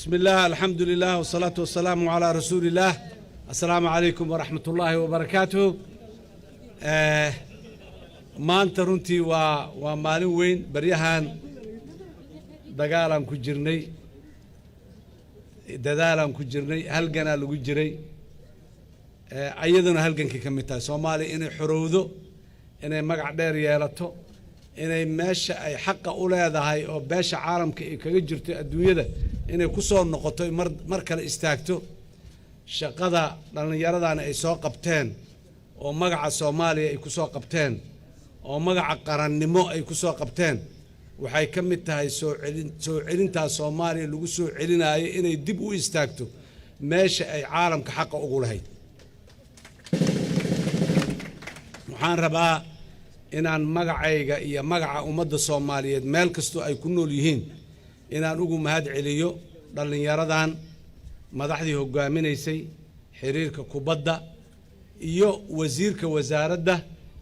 بسم الله، الحمد لله، والصلاة والسلام على رسول الله. السلام عليكم ورحمة الله وبركاته. Maanta runtii waa maalin weyn. Baryahan dagaalaan ku jirnay, dadaalaan ku jirnay, halganaa lagu jiray. Ayaduna halgankii ka mid tahay. Soomaaliya inay xorowdo, inay magac dheer yeelato, inay meesha ay xaqa u leedahay oo beesha caalamka ay kaga jirto adduunyada inay ku soo noqoto, mar kale istaagto, shaqada dhallinyaradana ay soo qabteen oo magaca Soomaaliya ay ku soo qabteen oo magaca qarannimo ay ku soo qabteen, waxay ka mid tahay soo celintaas Soomaaliya lagu soo celinaayo inay dib u istaagto meesha ay caalamka xaqa ugu lahayd. Waxaan rabaa inaan magacayga iyo magaca ummadda Soomaaliyeed, meel kastoo ay ku nool yihiin, inaan ugu mahad celiyo dhallinyaradan, madaxdii hoggaaminaysay xiriirka kubadda iyo wasiirka wasaaradda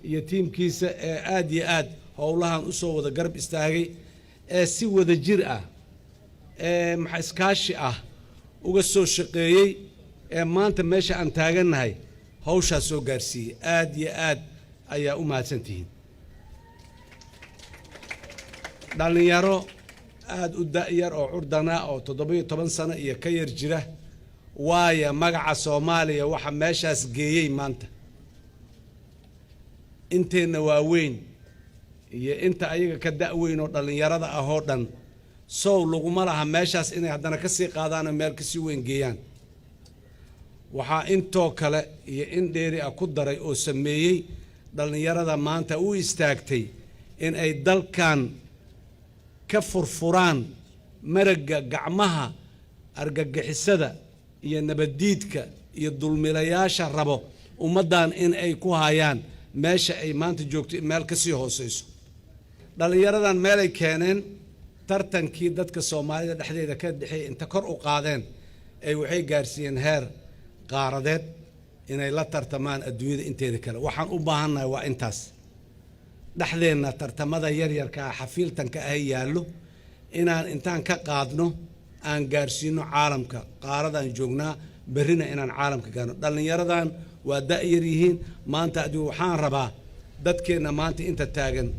iyo tiimkiisa ee aad iyo aad howlahan usoo wada garab istaagay, ee si wada jir ah ee maxa iskaashi ah uga soo shaqeeyey, ee maanta meesha aan taagannahay hawshaas soo gaarsiiyey. Aad iyo aad ayaa u mahadsantihiin. Dhallinyaro aada u da'yar oo curdana oo 17 sano iyo ka yar jira waayo magaca Soomaaliya waxa meeshaas geeyey. Maanta inteenna waaweyn iyo inta ayaga ka da'weyn oo dhallinyarada ah oo dhan, sow laguma laha meeshaas inay haddana ka sii qaadaan oo meel kasii weyn geeyaan? Waxaa intoo kale iyo in dheeri ah ku daray oo sameeyey dhallinyarada maanta u istaagtay in ay dalkan ka furfuraan maragga gacmaha argagixisada iyo nabaddiidka iyo dulmilayaasha rabo ummaddan in ay ku hayaan meesha ay maanta joogto meel ka sii hooseyso. Dhallinyaradan meelay keeneen tartankii dadka Soomaalida dhexdeeda ka dhexeeyay inta kor u qaadeen ay waxay gaarsiiyeen heer qaaradeed inay la tartamaan adduunyada inteeda kale. Waxaan u baahannahay waa intaas. Dhexdeenna tartamada yaryarka ah, xafiiltanka ah yaallo, inaan intaan ka qaadno aan gaarsiino caalamka. Qaaradaan joognaa, berrina inaan caalamka gaarno. Dhallinyaradan waa da'yar yihiin maanta. Adigu waxaan rabaa dadkeenna maanta inta taagan,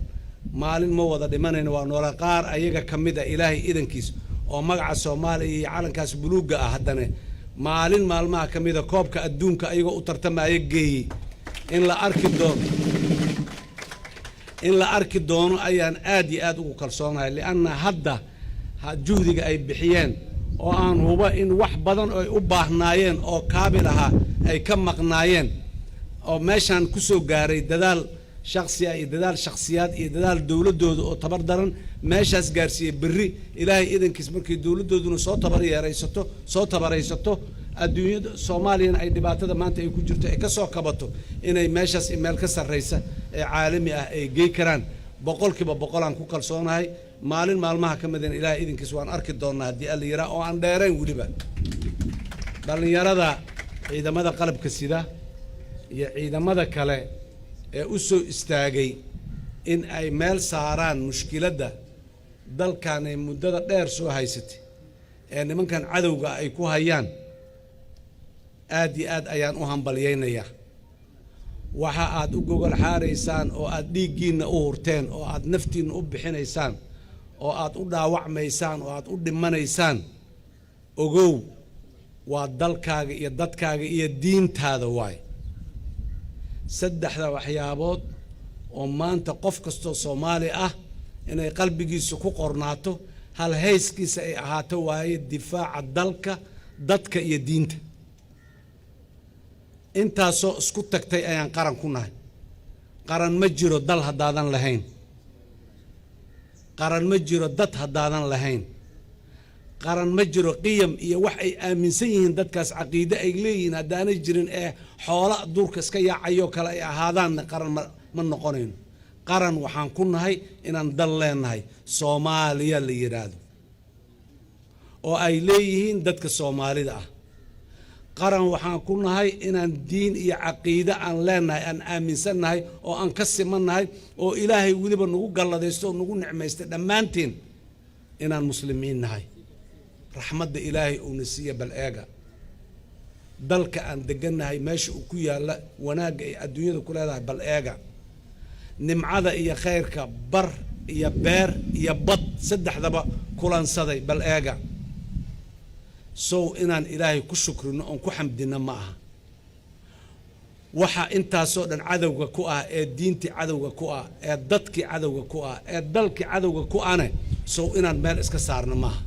maalin ma wada dhimanayno, waa noola. Qaar ayaga ka mid a, Ilaahay idankiis, oo magaca Soomaaliya iyo calankaas buluugga ah haddana maalin maalmaha ka mida koobka adduunka ayagoo u tartamaya geeyey in la arki doono, in la arki doono ayaan aad iyo aad ugu kalsoonahay, lianna hadda juhdiga ay bixiyeen oo aan hubo in wax badan oo ay u baahnaayeen oo kaabil ahaa ay ka maqnaayeen oo meeshaan kusoo gaaray, dadaal shaksiya iyo dadaal shaksiyaad iyo dadaal dowladdooda oo tabar daran meeshaas gaarsiiyey. Berri, Ilaahay idankiis, markay dowladdooduna soo tabar yeeraysato, soo tabaraysato, adduunyada Soomaaliyana ay dhibaatada maanta ay ku jirto ay ka soo kabato, inay meeshaas meel ka sarraysa ee caalami ah ay gey karaan, 100% aan ku kalsoonahay. Maalin maalmaha ka midana, Ilaahay idinkiis, waan arki doonnaa haddii Alla yiraa, oo aan dheerayn. Weliba dhallinyarada ciidamada qalabka sida iyo ciidamada kale ee u soo istaagay in ay meel saaraan mushkiladda dalkan ay muddada dheer soo haysatay ee nimankan cadowga ay ku hayaan, aad iyo aad ayaan u hambalyaynayaa. Waxa aad u gogol xaaraysaan oo aad dhiiggiinna u hurteen oo aad naftiinna u bixinaysaan oo aad u dhaawacmaysaan oo aad u dhimanaysaan, ogow, waa dalkaaga iyo dadkaaga iyo diintaada. Waay saddexda waxyaabood oo maanta qof kastoo Soomaali ah inay qalbigiisa ku qornaato, hal hayskiisa ay ahaato waaye: difaaca dalka, dadka iyo diinta. Intaasoo isku tagtay ayaan qaran ku nahay. Qaran ma jiro dal haddaadan lahayn, qaran ma jiro dad haddaadan lahayn, qaran ma jiro qiyam iyo wax ay aaminsan yihiin dadkaas, caqiide ay leeyihiin haddaanay jirin, ee xoola duurka iska yaacayoo kale ay ahaadaanna, qaran ma noqonayno. Qaran waxaan ku nahay inaan dal leenahay Soomaaliya la yidhaahdo oo ay leeyihiin dadka Soomaalida ah. Qaran waxaan ku nahay inaan diin iyo caqiide aan leenahay, aan aaminsannahay oo aan ka simannahay, oo Ilaahay weliba nagu galladaysto oo nagu nicmaystay dhammaanteen inaan Muslimiin nahay. Raxmadda Ilaahay uuna siiya bal eega. Dalka aan degannahay meesha uu ku yaalla, wanaagga ay adduunyada ku leedahay bal eega. Nimcada iyo khayrka bar iyo beer iyo bad saddexdaba kulansaday bal eega. Sow inaan Ilaahay ku shukrino oon ku xamdino ma aha? Waxa intaasoo dhan cadowga ku ah, ee diintii cadowga ku ah, ee dadkii cadowga ku ah, ee dalkii cadowga ku ane, sow inaan meel iska saarno maaha?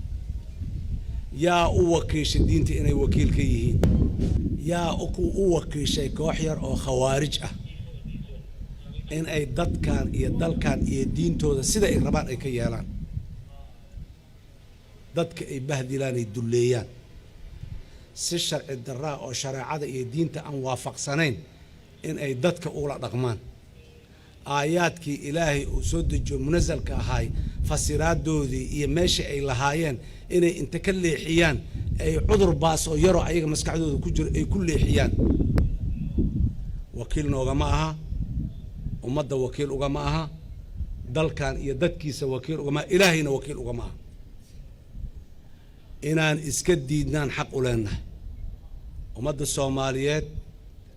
Yaa u wakiishay diinta inay wakiil ka yihiin? Yaa u wakiishay koox yar oo khawaarij ah in ay dadkan iyo dalkan iyo diintooda sida ay rabaan ay ka yeelaan, dadka ay bahdilaan, ay dulleeyaan si sharci daraa oo shareecada iyo diinta aan waafaqsanayn in ay dadka ula dhaqmaan, aayaadkii Ilaahay uu soo dejiyo munasalka ahaay fasiraadoodii iyo meeshii ay lahaayeen inay inta ka leexiyaan, ay cudur baas oo yaroo ayaga maskaxdooda ku jiro ay ku leexiyaan? Wakiil noogama aha ummadda, wakiil ugama aha dalkan iyo dadkiisa, wakiil ugama aha, Ilaahayna wakiil ugama aha. Inaan iska diidnaan xaq u leenahay. Ummadda Soomaaliyeed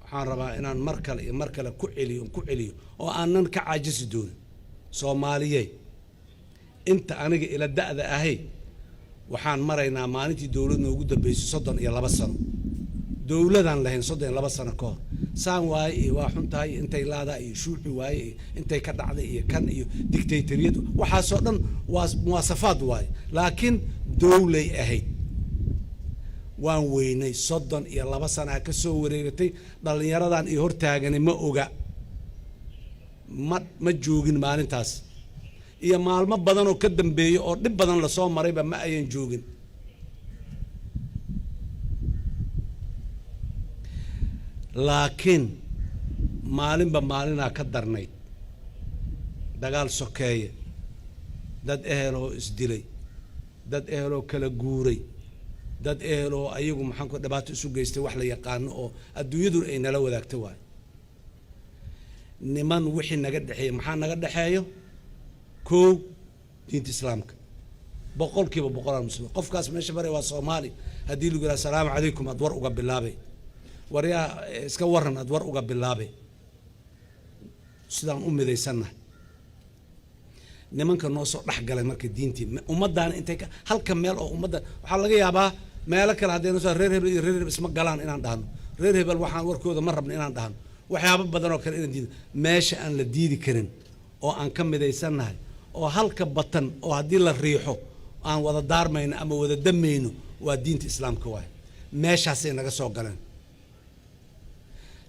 waxaan rabaa inaan mar kale iyo mar kale ku celiyo, ku celiyo oo aanan ka caajisi doonin. Soomaaliyey, inta aniga ila da'da ahay, waxaan maraynaa maalintii dowlad noogu dambeysay 32 sano. Dowladaan lahayn 32 sano ka hor. Saan waaye iyo waa xun tahay iyo intay laadaa iyo shuuci waaye iyo intay ka dhacday iyo kan iyo dictatoriyad, waxaasoo dhan waa muwaasafaad waaye, laakiin dowlay ahayd. Waan weynay, 32 sanaa ka soo wareegatay. Dhallinyaradan iyo hortaagani ma oga, ma joogin maalintaas iyo maalmo badan oo ka dambeeyey oo dhib badan lasoo marayba ma ayan joogin. Laakiin maalinba maalinaa ka darnayd. Dagaal sokeeye, dad eheloo isdilay, dad eheloo kala guuray, dad eheloo ayagu maxaan ku dhibaato isu geystay, wax la yaqaano oo adduunyaduna ay nala wadaagta waayo. Niman wixii naga dhexeeya, maxaa naga dhexeeyo? Kow, diinta Islaamka, 100% aan Muslimiin. Qofkaas meesha maray waa Soomaali. Haddii lagu yidhaha "Asalaamu calaykum" aad war uga bilaabay, "Waryaa, iska waran" aad war uga bilaabay. Sidaan u midaysannahay, nimanka noo soo dhex galay marka diintii ummaddaana intay ka halka meel oo ummadda, waxaa laga yaabaa meelo kale haddayna soo reer hebel iyo reer hebel isma galaan inaan dhahno, reer hebel waxaan warkooda ma rabno inaan dhahno, waxyaabo badan oo kale inaan diido. Meesha aan la diidi karin oo aan ka midaysannahay oo halka batan oo haddii la riixo aan wada daarmayno ama wada damayno waa diinta Islaamka waaye. Meeshaasay naga soo galeen.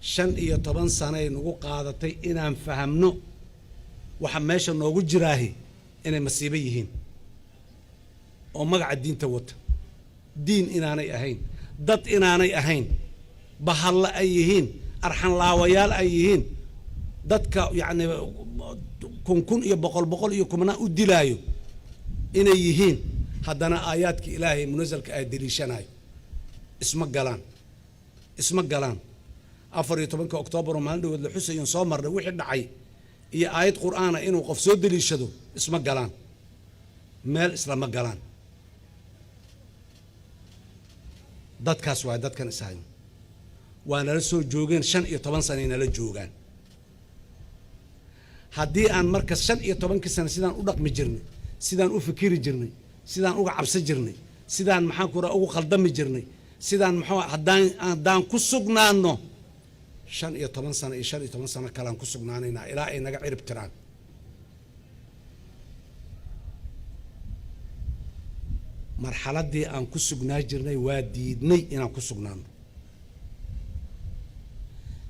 15 sanay nagu qaadatay inaan fahamno waxa meesha noogu jiraahi inay masiibo yihiin oo magaca diinta wata, diin inaanay ahayn, dad inaanay ahayn, bahallo ay yihiin, arxanlaawayaal ay yihiin, dadka yacni kun kun iyo boqol boqol iyo kumnaa u dilaayo inay yihiin, haddana aayaadka Ilaahay munasalka ay deliishanayo. Isma galaan, isma galaan. 14-ka Oktoobar oo maalin dhawood la xusayon soo marnay, wixii dhacay iyo aayad Qur'aana inuu qof soo deliishado isma galaan, meel islama galaan. Dadkaas waay dadkan ishayn. Waa nala soo joogeen, 15 sanay nala joogaan. Haddii aan marka 15-kii sano sidaan u dhaqmi jirnay, sidaan u fikiri jirnay, sidaan uga cabsan jirnay, sidaan maxaan ku raha ugu khaldami jirnay, sidaan muxuu haddaan ku sugnaano 15 sano iyo 15 sano kalean ku sugnaanaynaa ilaa ay naga cirib tiraan. Marxaladdii aan ku sugnaa jirnay waa diidnay inaan ku sugnaano.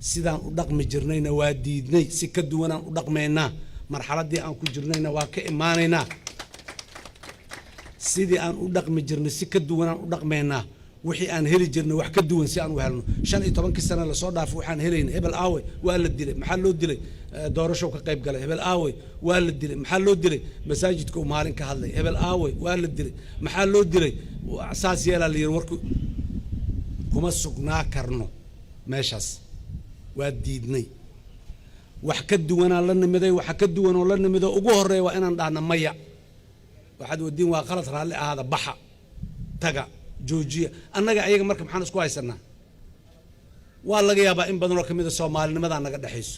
Sidaan u dhaqmi jirnayna waa diidnay, si ka duwanaan u dhaqmaynaa. Marxaladdii aan ku jirnayna waa ka imaanaynaa. Sidii aan u dhaqmi jirnay si ka duwanaan u dhaqmaynaa. Wixii aan heli jirnay wax ka duwan si aan u helno. 15-kii sana lasoo dhaafay waxaan helayna: hebel aawey? Waa la dilay. Maxaa loo dilay? Doorashow ka qayb galay. Hebel aawey? Waa la dilay. Maxaa loo dilay? Masaajidka uu maalin ka hadlay. Hebel aawey? Waa la dilay. Maxaa loo dilay? Saas yeelaa la yidhi. Warku kuma sugnaa karno meeshaas, waa diidnay. Wax ka duwanaa la nimiday. Waxa ka duwanoo la nimidoo ugu horreeya waa inaan dhahna maya, waxaad wadiin waa qalad, raalli ahaada, baxa. Taga, joojiya. Annaga ayaga marka maxaan isku haysanaa? Waa laga yaabaa in badanoo kamida soomaalinimadaa naga dhexayso.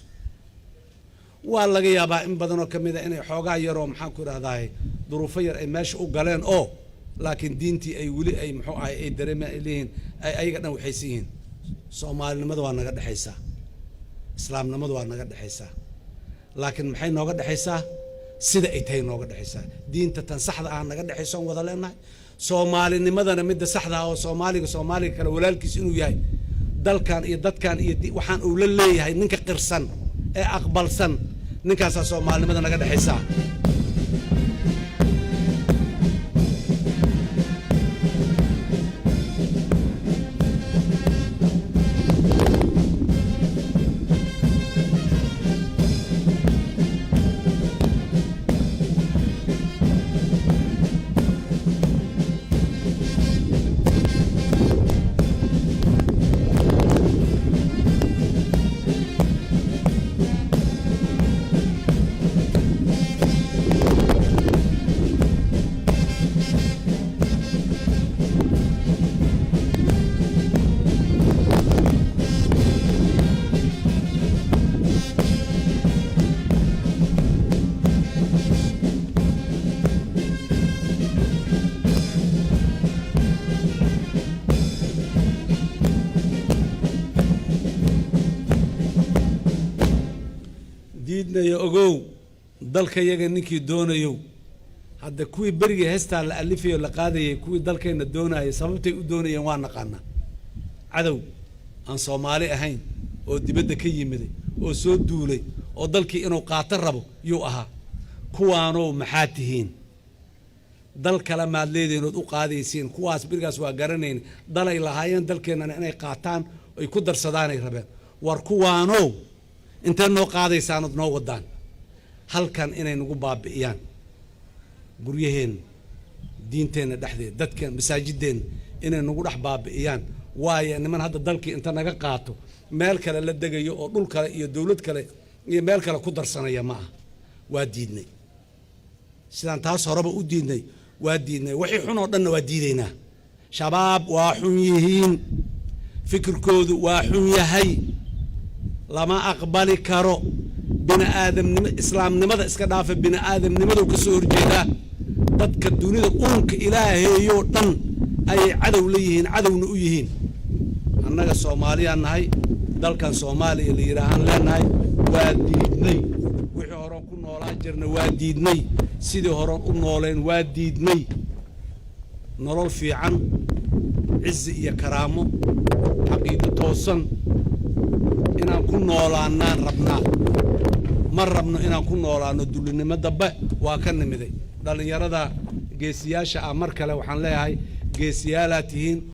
Waa laga yaabaa in badanoo kamida inay xoogaa yaroo, maxaan ku idhahdaay, duruufo yar ay meesha u galeen, oo laakiin diintii ay weli ay, muxuu ahay, ay dareemaan, ay leeyihiin, ay ayaga dhan waxaysan yihiin. Soomaalinimada waa naga dhexaysaa, islaamnimadu waa naga dhexaysaa, laakiin maxay nooga dhexaysaa? Sida ay tahay nooga dhexaysaa. Diinta tan saxda ah naga dhexayso oon wada leenahay. Soomaalinimadana midda saxda ah oo Soomaaliga Soomaaliga kale walaalkiis inuu yahay, dalkan iyo dadkan iyo waxaan uu la leeyahay ninka qirsan ee aqbalsan, ninkaasaa soomaalinimada naga dhexaysaa. Diidnayo, ogow, dalkayaga ninkii doonayow. Hadda kuwii berigii heestaa la alifayo, la qaadayay, kuwii dalkeenna doonayay, sababtay u doonayeen waa naqaanaa. Cadow aan Soomaali ahayn oo dibadda ka yimiday oo soo duulay oo dalkii inuu qaato rabo yuu ahaa. Kuwaanow maxaa tihiin? Dal kale maad leedihiin ood u qaadaysiin? Kuwaas berigaas waa garanayn dalay lahaayeen, dalkeennana inay qaataan ay ku darsadaanay rabeen. War kuwaanow, intee noo qaadaysaan ood noo wadaan halkan inay nagu baabi'iyaan guryaheenna, diinteenna dhexdeed, dadkeen, masaajideenna inay nagu dhex baabi'iyaan? Waayo, niman hadda dalkii inta naga qaato meel kale la degayo oo dhul kale iyo dowlad kale iyo meel kale ku darsanaya ma aha. Waa diidnay. Sidaan taas horeba u diidnay, waa diidnay. Wixii xun oo dhanna waa diidaynaa. Shabaab waa xun yihiin, fikirkoodu waa xun yahay, lama aqbali karo. Bini aadamnimo, islaamnimada iska dhaafa, bini aadamnimaduu ka soo horjeedaa. Dadka dunida, uunka Ilaaheeyoo dhan ayay cadow la yihiin, cadowna u yihiin. Annaga Soomaaliyaan nahay, dalkan Soomaaliya la yidhaahaan leenahay. Waa diidnay wixii horeon ku noolaan jirna, waa diidnay sidii horeon u nooleen, waa diidnay. Nolol fiican, cizi iyo karaamo, caqiido toosan inaan ku noolaanaan rabnaa. Ma rabno inaan ku noolaano dullinimo dambe. Waa ka nimiday. Dhallinyarada geesiyaasha ah, mar kale waxaan leeyahay, geesiyaalaa tihiin.